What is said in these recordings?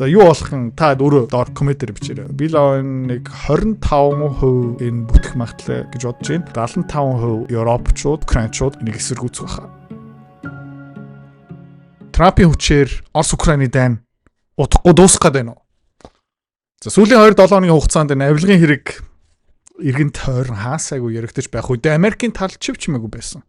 За, юу болох юм, та өөрөө доор comment ээр бичээрэй. Би л нэг 25% энэ бүтэх магадлалтай гэж бодож байна. 75% Европчууд, Украинчууд энийг эсэргүүцэх байхаа. Трампын хүчээр Орос Украины дайн удахгүй дуусах гээд байна уу? За, сүүлийн 2 7 хоногийн хугацаанд энэ авилгын хэрэг эргэн тойрон хаасайгүй яригдаж байх үедээ Америкийн тал чив чимээгүй байсан.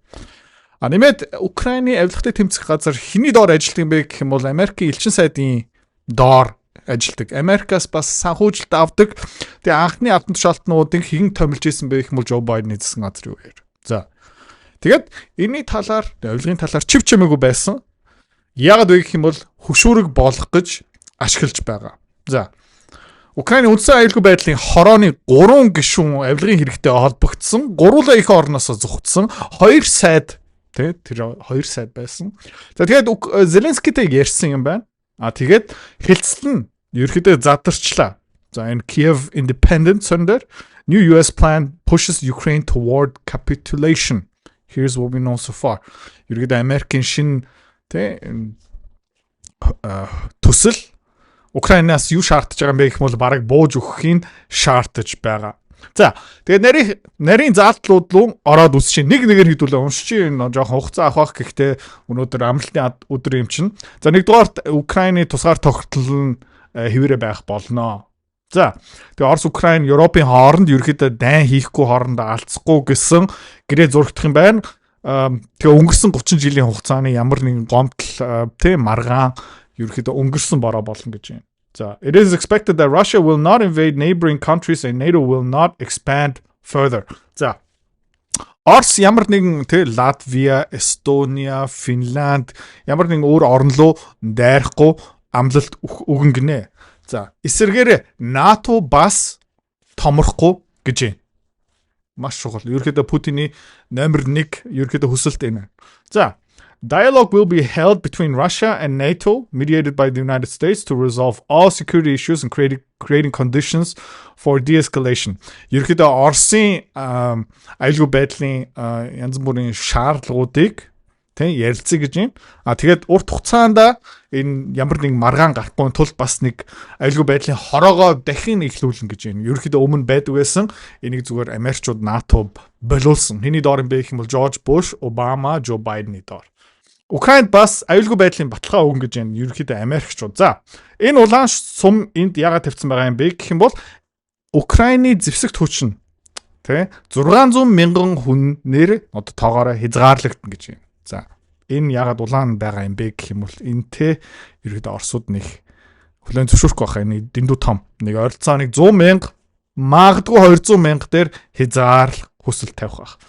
А нэмээд Украины авилгатай тэмцэх газар хэний доор ажилладаг юм бэ гэх юм бол Америкийн элчин сайдын доор ажилладаг. Америкаас бас санхүүжилт авдаг. Тэгээ анхны албан тушаалтнуудыг хэн томилж исэн бэ гэх юм бол Жо Байден эзэлсэн газар юу яар. За. Тэгээд энэний талаар, авилгын талаар чив чимээгүй байсан. Яагаад вэ гэх юм бол хөшүүрэг болгох гэж ашиглаж байгаа. За. Украины үндсэн аюулгүй байдлын хорооны 3 гишүүн авилгын хэрэгтэй холбогдсон. Гурвуулаа их орноосоо зугтсан. Хоёр сайд, тий, тэр хоёр сайд байсан. За, тэгээд Зеленскийтэй ярьсан юм байна. А тэгээд хэлцэл нь ерөөхдөө задарчлаа. За, энэ Kiev Independent сон дээр "New US plan pushes Ukraine toward capitulation. Here's what we know so far." Ерөөхдөө Америкийн шинэ, тий, төсөл Украинаас юу шаардж байгаа юм бэ гэх юм бол бараг бууж өгөхийн шаардаж байгаа. За, тэгээд нарийн заалтлууд руу ороод үсч нэг нэгээр хэдүүлээ уншиж, энэ жоохон хугацаа авах бах, гэхдээ өнөөдөр амралтын өдөр юм чинь. За, нэгдүгээрт Украины тусгаар тогтнол нь хэвээрээ байх болно. За, тэгээ Орос, Украин, Европын хооронд ерөөхдөө дайн хийхгүй, хоорондоо алцахгүй гэсэн гэрээ зурагдах юм байна. Тэгээ өнгөрсөн 30 жилийн хугацааны ямар нэгэн гомдол, тийм, маргаан ерөөхдөө өнгөрсөн бороо болно гэж байна. За, it is expected that Russia will not invade neighboring countries and NATO will not expand further. За. Орос ямар нэгэн, тэ, Латвиа, Эстониа, Финланд, ямар нэгэн өөр орн руу дайрахгүй амлалт өгөн гинэ. За, эсвэргээр НАТО бас томрохгүй гэж байна. Маш чухал. Ерөнхийдөө Путиний номер 1 ерөнхийдөө хүсэлт энэ. За, dialogue will be held between Russia and NATO, mediated by the United States, to resolve all security issues and creating conditions for de-escalation. Ерөнхийдөө Оросын аюулгүй байдлын янз бүрийн шаардлагуудыг, тийм, ярилцъя гэж юм. А тэгээд урт хугацаанд энэ ямар нэг маргаан гарахгүй тул бас нэг аюулгүй байдлын хороогоо дахин эхлүүлнэ гэж байна. Ерөнхийдөө өмнө байдаг байсан. Энийг зүгээр Америкчууд, НАТО болиулсан. Хэний доор юм бэ гэх юм бол Жорж Буш, Обама, Жо Байдны доор. Украинд бас аюулгүй байдлын баталгаа өгнө гэж байна. Ерөнхийдөө Америкчууд. За, энэ улаан сум энд яагаад тавьсан байгаа юм бэ гэх юм бол Украины зэвсэгт хүч нь, тэ, 600 мянган хүнээр одоо тоогоороо хязгаарлагдана гэж байна. За, энэ яагаад улаан байгаа юм бэ гэх юм бол энэтэй ерөөдөө Оросууд нэг хүлээн зөвшөөрөхгүй байх, энэ дэндүү том. Нэг ойролцоо нэг 100 мянга, магадгүй 200 мянга дээр хязгаарлах хүсэл тавих байх.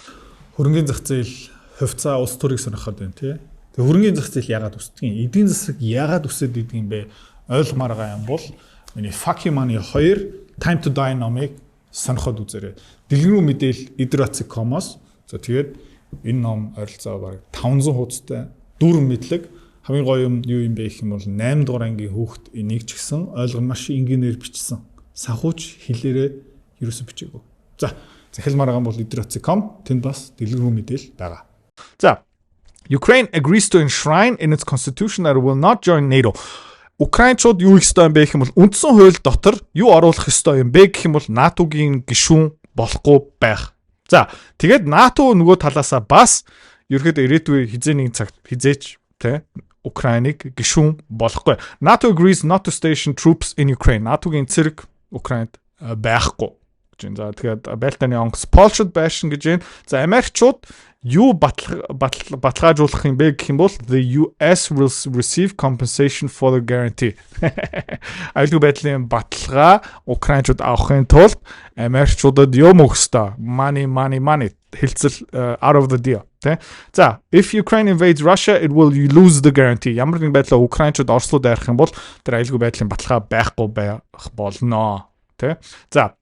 Хөрөнгөний зах зээл, хувьцаа, улс төрийг сонирхоод байна, тий. Тэгээ хөрөнгөний зах зээл яагаад өсдөг юм? Эдийн засаг яагаад өсөд идэг юм бэ? Ойлгомоор байгаа юм бол миний Fuck You Money 2 Time to Die номыг сонирхоод үзээрэй. Дэлгэрэнгүй мэдээлэл idrats.com-оос. За, тэгээд энэ ном ойролцоо бараг 500 хуудастай, дүүрэн мэдлэг. Хамгийн гоё юм юу юм бэ гэх юм бол 8 дугаар ангийн хүүхэд энийг ч гэсэн ойлгоно, маш энгийнээр бичсэн. Санхүүч хэлээрээ ерөөсөн бичээгүй. За, захиалмаар байгаа бол idrats.com, тэнд бас дэлгэрэнгүй мэдээлэл байгаа. За, Ukraine agrees to enshrine in its constitution that it will not join NATO. Украинчууд юу хийх ёстой юм бэ гэх юм бол үндсэн хууль дотор юу оруулах ёстой юм бэ гэх юм бол НАТО-гийн гишүүн болохгүй байх. За, тэгээд НАТО нөгөө талаасаа бас ерөөхдөө ирээдүйн хэзээ нэг цагт хэзээ ч, тэ, Украиныг гишүүн болохгүй. NATO agrees not to station troops in Ukraine. НАТО-гийн цэрэг Украинд байхгүй гэж байна. За, тэгээд байлдааны онгоц Польшид байшин гэж байна. За, Америкчууд юу баталгаажуулах юм бэ гэх юм бол the US will receive compensation for the guarantee. Аюулгүй байдлын баталгаа Украинчууд авахын тулд Америкчуудад юм өгөх ёстой. Money, money, money. Хэлцэл out of the deal. Тэ? За, if Ukraine invades Russia, it will lose the guarantee. Ямар нэгэн байдлаар Украинчууд Орос руу дайрах юм бол тэр аюулгүй байдлын баталгаа байхгүй байх болно. Тэ? За,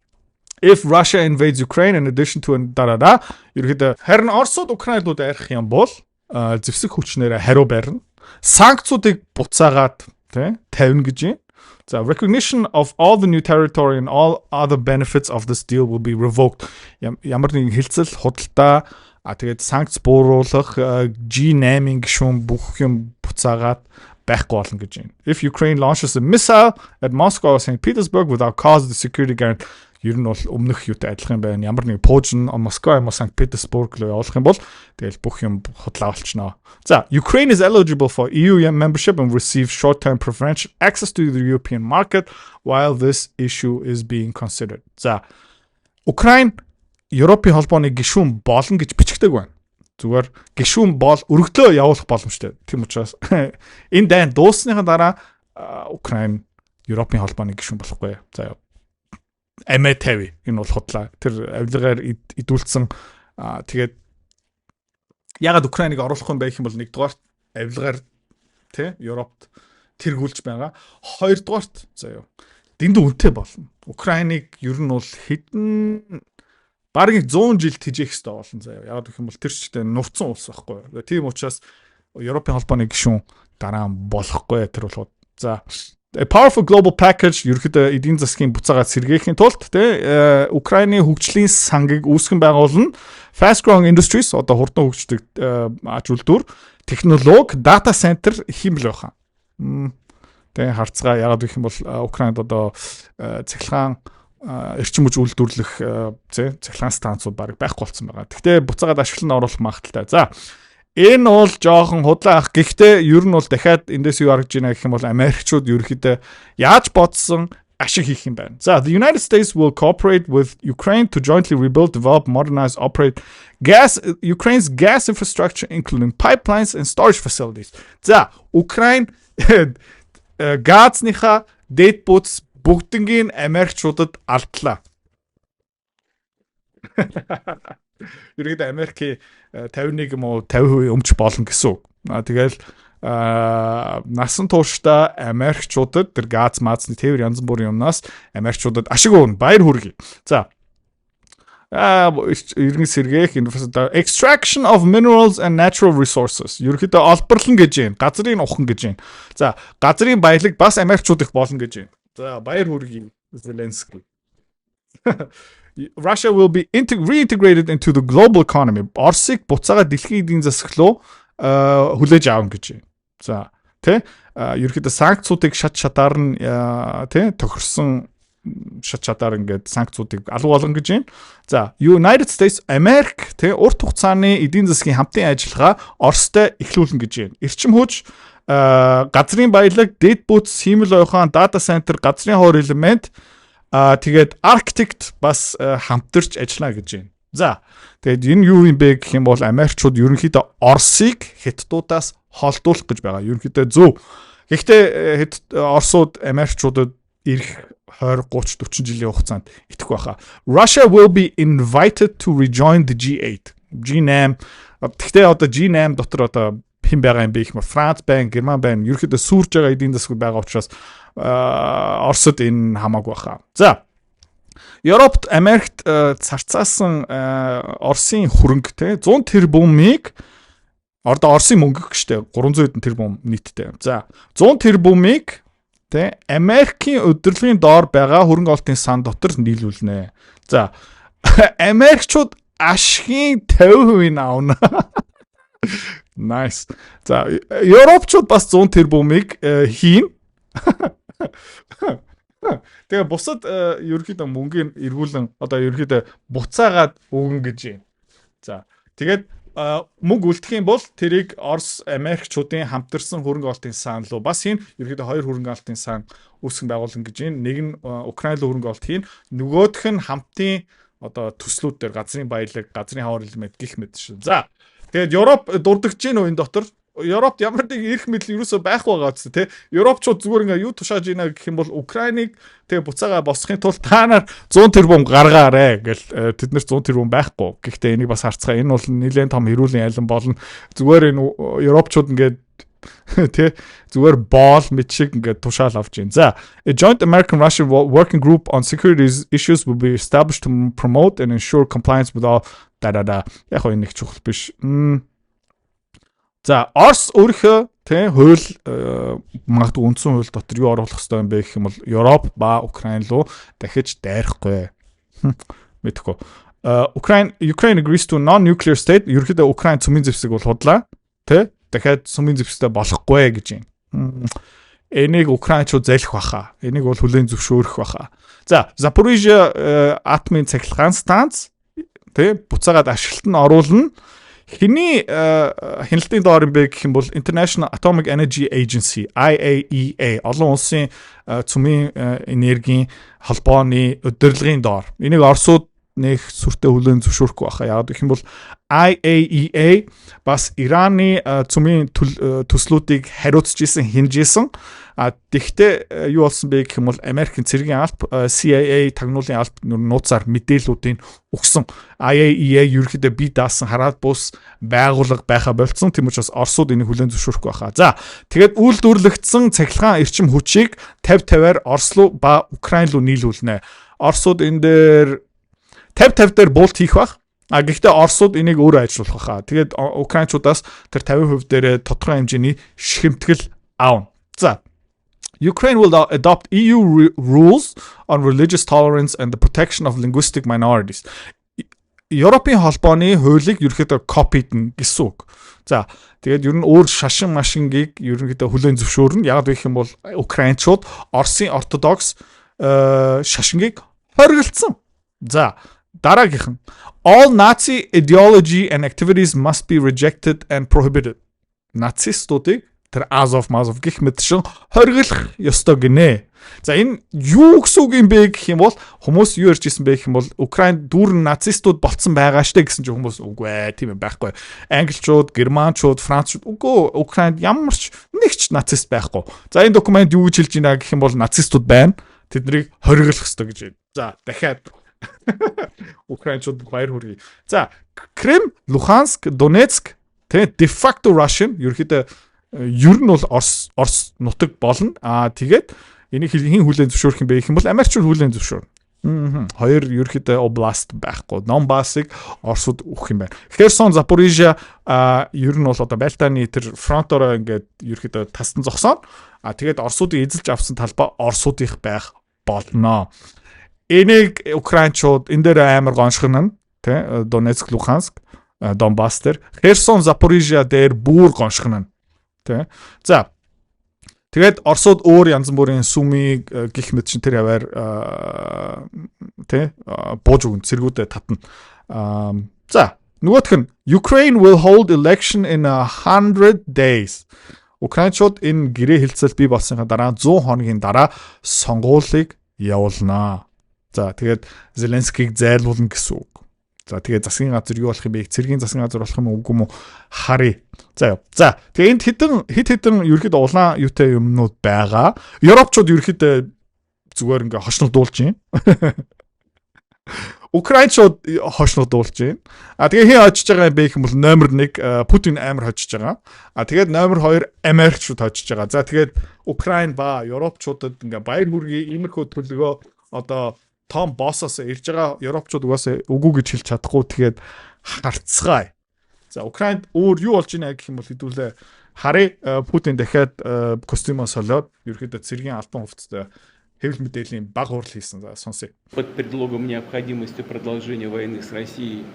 if Russia invades Ukraine in addition to да да да, ерөөхдөө харин Оросууд Украин руу дайрах юм бол зэвсэг хүчнээрээ хариу барина. Санкцуудыг буцаагаад, тий, тавина гэж юм. За, recognition of all the new territory and all other benefits of this deal will be revoked. Ямар нэгэн хэлцэл, худалдаа, а тэгээд санкц бууруулах, G8-ын гишүүн, бүх юм буцаагаад Байхгүй болно гэж байна. If Ukraine launches a missile at Moscow or St. Petersburg without cause, the security guarantee ер нь бол өмнөх юутай адилхан юм байна. Ямар нэг пуужин Москва юм уу, Санкт Петербург руу явуулах юм бол тэгэл бүх юм худлаа болчихно. За, Ukraine is eligible for EU membership and receive short-term preferential access to the European market while this issue is being considered. За, Украин Европын холбооны гишүүн болно гэж бичигдэг байна. Зүгээр гишүүн бол өргөдлөө явуулах боломжтой. Тийм учраас энэ дайн дууссныхаа дараа Украин Европын холбооны гишүүн болохгүй. За, амиа 50, энэ бол худлаа. Тэр авилгаар идүүлсэн. Тэгээд ягаад Украиныг оруулах юм бэ гэх юм бол нэгдүгээр авилгаар тий Европт тэргүүлж байгаа. Хоёрдугаарт, заяа, дэндүү үнэтэй болно. Украиныг ер нь бол хэдэн бараг 100 жил тэжээх хэрэгтэй болно, заяа. Ягаад гэх юм бол тэр чигтээ нурцсан улс байхгүй. Тийм учраас Европын холбооны гишүүн дараа нь болохгүй тэр бол. За, a powerful global package, ерөөхдөө эдийн засгийн буцаагаад сэргээхийн тулд тий Украины хөгжлийн сангийг үүсгэн байгуулна. Fast growing industries, одоо хурдан хөгждөг ач үйлдвэр, технологи, data center хиймэл байхаа. Тэ харцгаа, ягаад гэх юм бол Украинд одоо цахилгаан эрчим хүч үйлдвэрлэх тий цахилгаан станцууд бараг байхгүй болсон байгаа. Гэхдээ буцаагаад ашиглан оруулах магадлалтай. За, энэ бол жоохон худлаа ах. Гэхдээ ер нь бол дахиад эндээс юу харагдж байна гэх юм бол Америкчууд ерөөхдөө яаж бодсон ашиг хийх юм байна. За, the United States will cooperate with Ukraine to jointly rebuild, develop, modernize, operate gas Ukraine's gas infrastructure, including pipelines and storage facilities. За, Украин газныхаа дээд бүтц бүгднгийн Америкчуудад алдлаа. Ерөнхийдөө Америкийн 51 юм уу 50% өмч болно гэсэн үг. Тэгэл насан туршдаа Америкчуудад тэр газ маазны тээвэр янз бүрийн юмнаас Америкчуудад ашиг өгнө. Баяр хүргэе. За, иргэн сэргээх, extraction of minerals and natural resources, ерөнхийдөө олборлон гэж байна. Газрын ухан гэж байна. За, газрын баялаг бас Америкчууд их болно гэж байна. За, баяр хүргэе, Зеленский. Russia will be reintegrated into the global economy. Оросыг буцаага дэлхийн эдийн засаг руу хүлээж аавна гэж байна. За, тэ ерөнхийдөө санкцуудыг шат шатаар нь тэ тохирсон шат шатаар ингээд санкцуудыг алга болгоно гэж байна. За, United States, Америк тэ урт хугацааны эдийн засгийн хамтын ажиллагаа Оростой эхлүүлнэ гэж байна. Эрчим хүч, газрын баялаг, дээд бүтц, хиймэл оюун, data center, газрын ховор элемент, тэгээд Арктикт бас хамтарч ажиллана гэж байна. За, тэгээд энэ юу юм бэ гэх юм бол Америкчууд ерөнхийдөө Оросыг Хятадуудаас холдуулах гэж байгаа. Ерөнхийдөө зөв. Гэхдээ Оросууд Америкчуудад ирэх 20 30 40 жилийн хугацаанд итгэх байхаа. Russia will be invited to rejoin the G8. G8. Гэхдээ одоо G8 дотор одоо хэн байгаа юм бэ гэх юм, Франц байна, Герман байна. Ерөнхийдөө сүрж байгаа эдийн засаг байгаа учраас Оросод энэ хамаагүй баха. За, Европт Америкт царцаасан Оросын хөрөнгө те 100 тэрбумыг, одоо Оросын мөнгө гэжтэй 300 хэдэн тэрбум нийтдээ. За, 100 тэрбумыг те Америкийн удирдлагын доор байгаа хөрөнгө оруулалтын сан дотор нийлүүлнэ. За, Америкчууд ашигын 50% авна. Nice. За, Европчууд бас 100 тэрбумыг хийн. Тэгээ бусад ерөнхийдөө мөнгийг эргүүлэн одоо ерөнхийдөө буцаагаад өгнө гэж байна. За, тэгээд мөнгө үлдэх юм бол тэрийг Орос Америкчуудын хамтарсан хөрөнгө оруулалтын сан руу бас хийн. Ерөнхийдөө хоёр хөрөнгө оруулалтын сан үүсгэн байгуулна гэж байна. Нэг нь Украин руу хөрөнгө оруулалт хийн. Нөгөөх нь хамтын одоо төслүүд дээр газрын баялаг, газрын ховор элемент гэх мэт шүү. За, тэгээд Европ дурдагч гин үү энэ дотор? Европт ямар нэг эрх мэдэл ерөөсөө байхгүй байгаа ч тий. Европчууд зүгээр ингээ юу тушааж ийна гэх юм бол Украиныг тэгээ буцаага босгохын тулд та нар 100 тэрбум гаргаарэ гэл тэд нар 100 тэрбум байхгүй. Гэхдээ энийг бас харцгаа, энэ бол нэлээд том хэрүүлийн айлан болно. Зүгээр энэ Европчууд ингээд тэ зүгээр боол мэт шиг ингээд тушаал авч байна. За, a joint American Russian working group on security issues will be established to promote and ensure compliance with all да да да. Яг хоо энэ нэг чухал биш. За, Орос өөрийнхөө тий хууль магадгүй үндсэн хууль дотор юу оруулах хэрэгтэй юм бэ гэх юм бол Европ ба Украин руу дахиж дайрахгүй. Мэдэхгүй. Ukraine agrees to non-nuclear state. Ерөнхийдөө Украин цөмийн зэвсэг бол худлаа. Тэ? Дахиад цөмийн зэвсэгтэй болохгүй гэж юм. Энийг Украинчууд залхих баха. Энийг бол хүлээн зөвшөөрөх баха. За, Запорижье атомын цахилгаан станц, тий, буцаагаад ашиглалт нь оруулна. Хэний хяналтын доор юм бэ гэх юм бол International Atomic Energy Agency, IAEA, олон улсын цөмийн энергийн холбооны удирдлагын доор. Энийг Оросууд нэг сүртэй хүлээн зөвшөөрөхгүй байхаа. Яг гэх юм бол IAEA бас Ираны цөмийн төслүүдийг хариуцж исэн, хянаж исэн. А тэгтээ юу болсон бэ гэх юм бол Америкийн цэргийн алба, CIA, тагнуулын алба нууцаар мэдээллүүдийг өгсөн. IAEA ерөнхийдөө бие даасан хараад бус байгууллага байха болцсон. Тийм учраас Оросууд энийг хүлээн зөвшөөрөхгүй байхаа. За, тэгээд үйлдвэрлэгдсэн цахилгаан эрчим хүчийг 50 50-аар Орос руу ба Украин руу нийлүүлнэ. Оросууд энэ дээр 50 50 дээр буулт хийх бах. А гэхдээ Оросууд энийг өөрөө ажиллуулах баха. Тэгээд Украинчуудаас тэр 50% дээр тодорхой хэмжээний шимтгэл аавна. За, Ukraine will adopt EU rules on religious tolerance and the protection of linguistic minorities. Европын холбооны хуулийг ерөнхийдөө copy дно гэсэн үг. За, тэгээд ер нь өөр шашин машингийг ерөнхийдөө хүлээн зөвшөөрнө. Яг гэх юм бол Украинчууд Оросын ортодокс шашингийг хориглоцсон. За, дараагийнх нь all Nazi ideology and activities must be rejected and prohibited. Нацистуудыг, тэр Азов Мазов гэх мэт шин хориглох ёстой гинэ. За, энэ юу гэсэн үг юм бэ гэх юм бол хүмүүс юу ярьж исэн бэ гэх юм бол Украинд дүүрэн нацистууд болцсон байгаа штэ гэсэн чинь хүмүүс үгүй ээ, тийм юм байхгүй. Англичууд, германчууд, францчууд, үгүй, Украинд ямар ч нэг ч нацист байхгүй. За, энэ документ юу гэж хэлж байна гэх юм бол нацистууд байна. Тэднийг хориглох ёстой гэж байна. За, дахиад Украинчууд баяр хүргэе. За, Крым, Луганск, Донецк, тэгээ de facto Russian, ерөнхийдөө ер нь бол Орос нутаг болно. Аа, тэгээд энийг хэн хүлээн зөвшөөрөх юм бэ гэх юм бол Америкчууд хүлээн зөвшөөрнө. Хоёр ерөнхийдөө област байхгүй. Донбассыг Оросууд өгөх юм байна. Херсон, Запорижья а ер нь бол одоо байлдааны тэр фронтороо ингээд ерөнхийдөө тасдан зогсооно. А тэгээд Оросуудыг эзэлж авсан талбай Оросуудынх байх болно. Энийг Украинчууд энэ дээр амар гоншгоно, тий, Донецк, Луганск, Донбасс дээр, Херсон, Запорижья дээр бүр гоншгоно. Тий. За. Тэгээд Оросууд өөр янз бүрийн Суми гих мэт чин тэр яваар, тий, бууж өгөн, цэргүүдээ татна. За, нөгөөх нь Ukraine will hold election in 100 days. Украинчууд энэ гэрээ хэлцэл бий болсныхаа дараа 100 хоногийн дараа сонгуулийг явуулнаа. За, тэгээд Зеленскийг зайлуулна гэсэн үг. За, тэгээд засгийн газар юу болох юм бэ? Цэргийн засгийн газар болох юм уу, үгүй юм уу? Харъя. За. За, тэгээ энд хэдэн хэд хэдэн ерөөхдөө улаан юутай юмнууд байгаа. Европчууд ерөөхдөө зүгээр ингээ хошнодуулж байна. Украинчууд хошнодуулж байна. А тэгээ хэн хожиж байгаа юм бэ гэх юм бол номер 1 Путин амар хожиж байгаа. А тэгээд номер 2 Америкчууд хожиж байгаа. За, тэгээд Украин ба Европчуудад ингээ баяр хүргэе. Иймэрхүү төлөвөө одоо том боссоос ирж байгаа, Европчууд угаасаа үгүй гэж хэлж чадахгүй, тэгээд харцгаая. За, Украинд өөр юу болж байна гэх юм бол хэдүүлээ харъя. Путин дахиад костюмоо солиод ерөөхдөө цэргийн албан хувцастай хэвлэл мэдээллийн баг хурал хийсэн. За, сонсъё. Под предлогом необходимости продолжения войны с Россией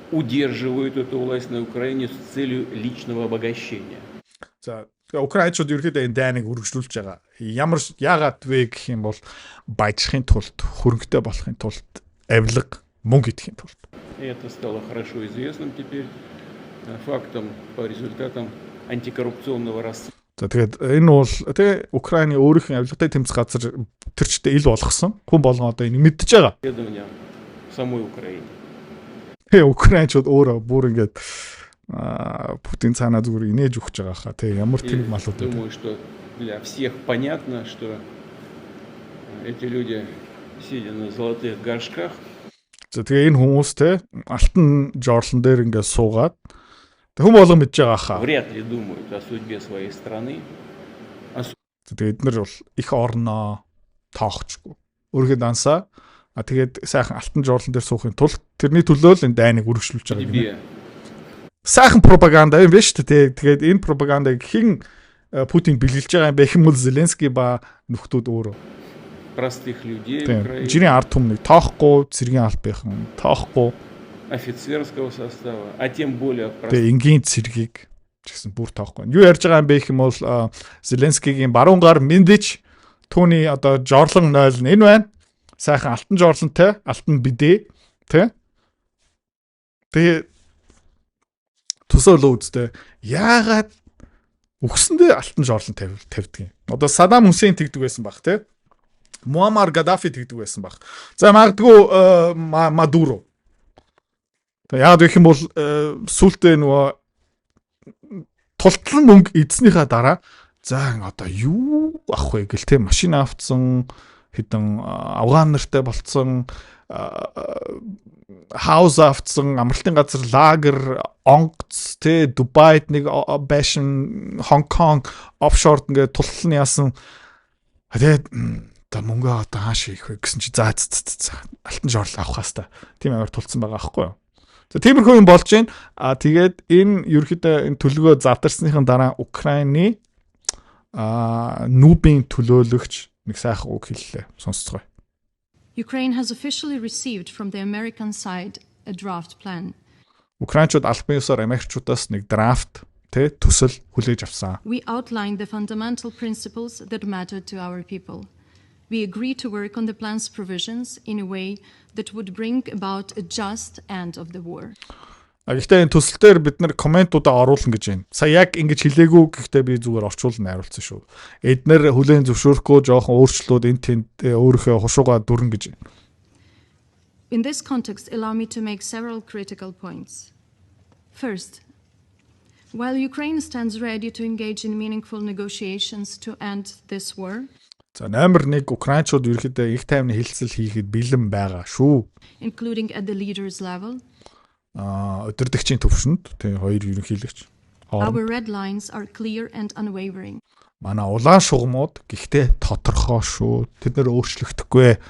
удерживают эту власть на Украине с целью личного обогащения. За, тэгээ Украинчууд ерөөхдөө энэ дайныг үргэлжлүүлж байгаа. Ямар яагаад вэ гэх юм бол баяжихын тулд, хөрөнгөтэй болохын тулд, авилга, мөнгө идэхийн тулд. И это стало хорошо известным теперь фактом по результатам антикоррупционного расследования. За, тэгээд энэ бол тэгээ Украины өөрийнх нь авилгатай тэмцэх газар тэр чигтээ ил болгосон. Хүн болгон одоо энийг мэдчихэж байгаа. В самой Украине. Тэгээ Украинчууд өөрөө бүр ингээд Путин цаанаа зүгээр инээж өгч байгаа хаа. Тэг ямар тэнэг малууд вэ? Думаю, что для всех понятно, что эти люди, сидя на золотых горшках, За, тэгээ энэ хүмүүс те алтан жорлон дээр ингээд суугаад хүн болгон мэдж байгаа хаа. Вряд ли думают о судьбе своей страны. Тэгээ эднэр бол их орноо тоохчгүй. Өөрийнхөө дансаа, а тэгээд сайхан алтан жорлон дээр суухын тулд тэрний төлөө л энэ дайныг үргэлжлүүлж байгаа гэнэ. Сайхан пропаганда юм биш үү те. Тэгээд энэ пропагандыг хэн Путин бэлгэлж байгаа юм бэ гэх юм бол Зеленский ба нөхдүүд өөрөө. Простых людей Украины. Жирийн ард түмнийг тоохгүй, цэргийн албынхан тоохгүй, офицерского состава, а тем более Тэгээ энгийн цэргийг Ч гэсэн бүр тоохгүй. Юу ярьж байгаа юм бэ гэх юм бол Зеленскигийн баруун гар Миндич, түүний одоо жорлон 0 нь энэ байна. Сайхан алтан жорлонтой, алтан бидээ, тэ. Тэгээ төсөөлөө үзтээ. Яагаад үхсэндээ алтан жорлон тавьдаг юм? Одоо Садам Хүсейн тэгдэг байсан баг, тэ. Муаммар Гаддафи тэгдэг байсан баг. За, магадгүй Мадуро. Тэгээ яагаад гэх юм бол сүултээ нөгөө тултлан мөнгө эзнийхаа дараа за одоо юу авах вэ гэл, те, машин авцсан, хэдэн афган нартай болцсон, house авцсан, амралтын газар, лагер, онгоц, те, Дубайд нэг байшин, Хонконг, офшорд ингээд тултлан яасан. Тэгээд одоо мөнгө одоо хааш хийх вэ гэсэн чи за за алтан жорл авах хэвээр тийм амар тулцсан байгаа аахгүй юу? За, тиймэрхүү юм болж байна. А тэгээд энэ ерөөхдөө энэ төлөвөө задарсныхан дараа Украины НҮБ-ийн төлөөлөгч нэг сайхан үг хэллээ. Сонсцгоё. Ukraine has officially received from the American side a draft plan. Украинчууд албан ёсоор Америкчуудаас нэг draft, тэ, төсөл хүлээж авсан. We outlined the fundamental principles that matter to our people. We agree to work on the plan's provisions in a way that would bring about a just end of the war. А гэхдээ энэ төсөл дээр бид нар comment уудаа оруулна гэж байна. Сая яг ингэж хэлээгүй, гэхдээ би зүгээр орчуулна хариулсан шүү. Эднэр хүлээн зөвшөөрөхгүй жоохон өөрчлөлүүд энэ тэнд өөрийнхөө хушуугаа дүрнэ гэж байна. In this context, allow me to make several critical points. First, while Ukraine stands ready to engage in meaningful negotiations to end this war, За, номер 1, Украинчууд ерөөхдөө их тайвны хэлцэл хийхэд бэлэн байгаа шүү. Including at the leaders level, Удирдагчийн төвшөнд, тийм, хоёр ерөнхийлөгч. Our red lines are clear and unwavering. Манай улаан шугамууд гэхдээ тодорхой шүү. Тэд нар өөрчлөгдөхгүй.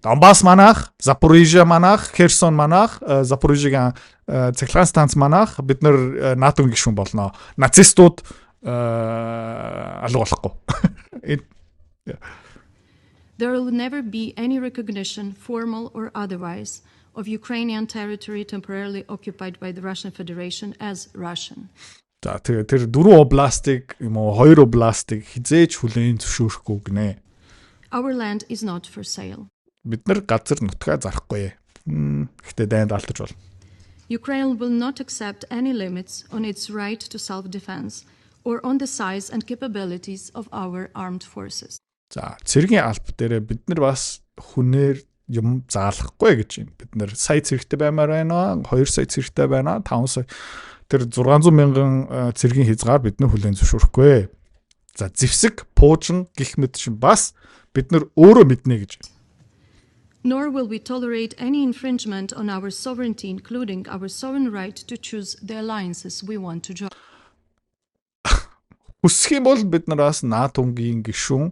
Донбас манах, Запорижия манах, Херсон манах, Запорижигийн цахилгаан станц манах. Бид нар НАТО-гийн гишүүн болно. Нацистууд алга болохгүй. There will never be any recognition, formal or otherwise, of Ukrainian territory temporarily occupied by the Russian Federation as Russian. За, тэгээ тэр дөрвөн областыг юм уу, хоёр областыг хэзээ ч хүлээн зөвшөөрөхгүй гинэ. Our land is not for sale. Бид нар газар нутгаа зарахгүй. Гэхдээ дайнд алдаж болно. Ukraine will not accept any limits on its right to self-defense or on the size and capabilities of our armed forces. За, цэргийн алба дээрээ бид нар бас хүнээр юм заалахгүй гэж байна. Бид нар сая цэрэгтэй баймаар байна, 2 сая цэрэгтэй байна, 5 сая, тэр 600 мянган цэргийн хязгаар бид нар хүлээн зөвшөөрөхгүй. За, зэвсэг, пуужин гэх мэт чинь бас бид нар өөрөө мэднэ гэж. Nor will we tolerate any infringement on our sovereignty, including our sovereign right to choose the alliances we want to join. Хүсэх юм бол бид нараас НАТО-гийн гишүүн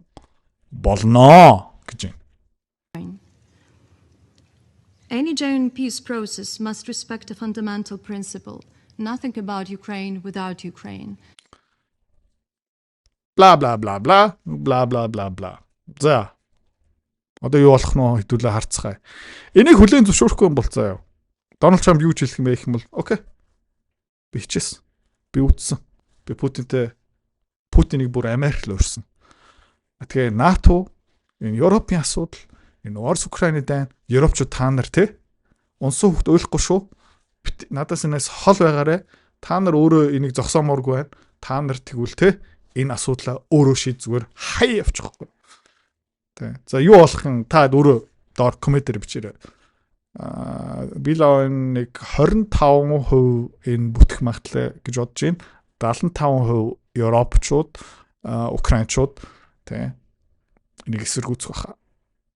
болноо гэж байна. Any genuine peace process must respect a fundamental principle: nothing about Ukraine without Ukraine. Бла бла бла бла бла бла бла бла. За. Одоо юу болох нь хэдүүлээ харцгаая. Энийг хүлээн зөвшөөрөхгүй юм бол заяа. Дональд Трамп юу ч хэлэх юм бэ гэх юм бол okay. Би хичээсэн. Би үтсэн. Би Путинтэй, Путинийг бүр Америк л урьсан. Тэгээ НАТО энэ Европын асуудал, энэ Орос Украины дайн, Европчууд та нар, те, унсан хүүхд уйлахгүй шүү. Надаас энэс хол байгаарэ. Та нар өөрөө энийг зогсоомооргүй байна. Та нар тэгвэл, те, энэ асуудлаа өөрөө шийд, зүгээр хай явчихгүй. Тэ. За, юу болох юм, та өөрөө доор comment ээр бичээрэй. Би л нэг 25% энэ бүтэх магадлал гэж бодож байна. 75% европчууд, украинчууд, тэ, энийг эсэргүүцэх баха.